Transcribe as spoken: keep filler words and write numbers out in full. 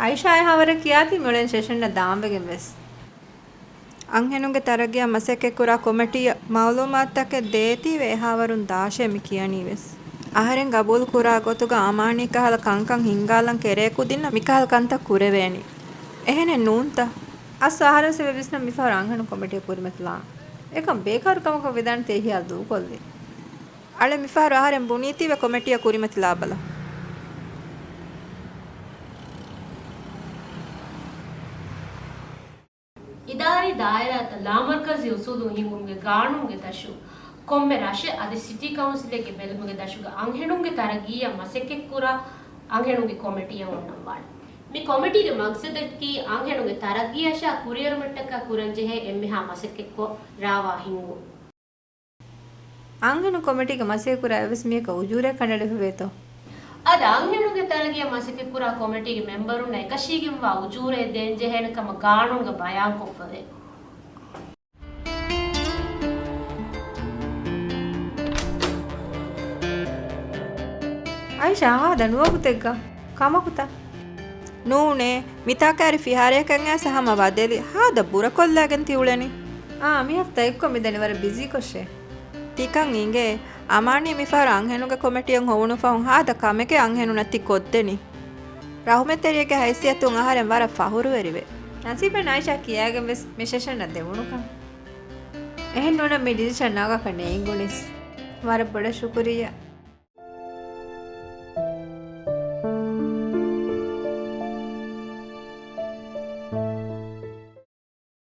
އައިޝާ އެހާވަރަށް ކިޔާތީ މިއުޅެން ސެޝަންއަށް ދާންވެގެން ވެސް. އަންހެނުންގެ ތަރައްގީއަށް މަސައްކަތްކުރާ ކޮމެޓީއަށް މައުލޫމާތުތަކެއް ދޭތީވެ އެހާވަރުން ދާށޭ މި ކިޔަނީވެސް. އަހަރެން ގަބޫލުކުރާ ގޮތުގަ އަމާނީ ކަހަލަ ކަންކަން ހިންގާލަން ކެރޭ ކުދިންނަށް މިކަހަލަ ކަންތައް ކުރެވޭނީ. އެހެނެއް ނޫންތަ؟ އަސްލު އަހަރެންސް އެބަ ވިސްނަން މިފަހަރު އަންހެނުން ކޮމެޓީއަށް ކުރިމަތިލާން. އެކަން ބޭކާރު ކަމަކަށް ވެދާނެތީ އެހިޔާލު ދޫކޮށްލީ. އަޅެ މިފަހަރު އަހަރެން ބުނީތީވެ ކޮމެޓީއަށް ކުރިމަތިލާބަލަ. އިދާރީ ދާއިރާތައް ލާމަރުކަޒީ އުސޫލުން ހިންގުމުގެ ގާނޫނުގެ ދަށު، ކޮންމެ ރަށެއް އަދި ސިޓީ ކައުންސިލެއްގެ ބެލުމުގެ ދަށުގަ އަންހެނުންގެ ތަރައްގީއަށް މަސައްކަތްކުރާ އަންހެނުންގެ ކޮމެޓީއަށް އޮންނަންވާނެ. މި ކޮމެޓީގެ މަގްސަދަކީ އަންހެނުންގެ ތަރައްގީއަށާ ކުރިއެރުމަށްޓަކާ ކުރަންޖެހޭ އެންމެހާ މަސައްކަތްކޮށް ރާވާ ހިންގުން. އަންހެނުން ކޮމެޓީގެ މަސައްކަތްކުރާ އެއްވެސް މީހަކަށް އުޖޫރައެއް ކަނޑައެޅިފަވޭތޯ؟ އަދި އަންހެނުންގެ ތަރައްގީއަށް މަސައްކަތްކުރާ ކޮމެޓީގެ މެމްބަރުންނަށް އެކަށީގެންވާ އުޖޫރައެއް ދޭންޖެހޭނެ ކަމަށް ގާނޫނުގަ ބަޔާންކޮށްފަވޭ. އައިޝާ، ހާދަ ނުވަގުތެއްގަ ކަމަކުތަ؟ ނޫނޭ، މިތާ ކާރި ފިހާރަޔަކަށް އައިސް ހަމަ ވަދެލި ހާދަ ބުރަކޮށްލައިގެން ތިއުޅެނީ. އާ، މި ހަފްތާ އެއްކޮށް މިދަނީ ވަރަށް ބިޒީކޮށޭ. ތިކަން އިނގޭ، އަމާނީ މިފަހަރު އަންހެނުންގެ ކޮމެޓީއަށް ހޮވުނު ފަހުން ހާދަ ކަމެކޭ އަންހެނުންނަށް ތި ކޮށްދެނީ. ރަހުމަތްތެރިއެއްގެ ހައިސިއްޔަތުން އަހަރެން ވަރަށް ފަހުރުވެރިވޭ. ނަސީބެއް ނާއިޝާ ކިޔާގެން ވެސް މި ސެޝަންއަށް ދެވުނުކަން. އެހެން ނޫނަށް މި ޑިސިޝަން ނަގާކަށް ނޭނގުނީސް. ވަރަށް ބޮޑަށް ޝުކުރިއްޔާ.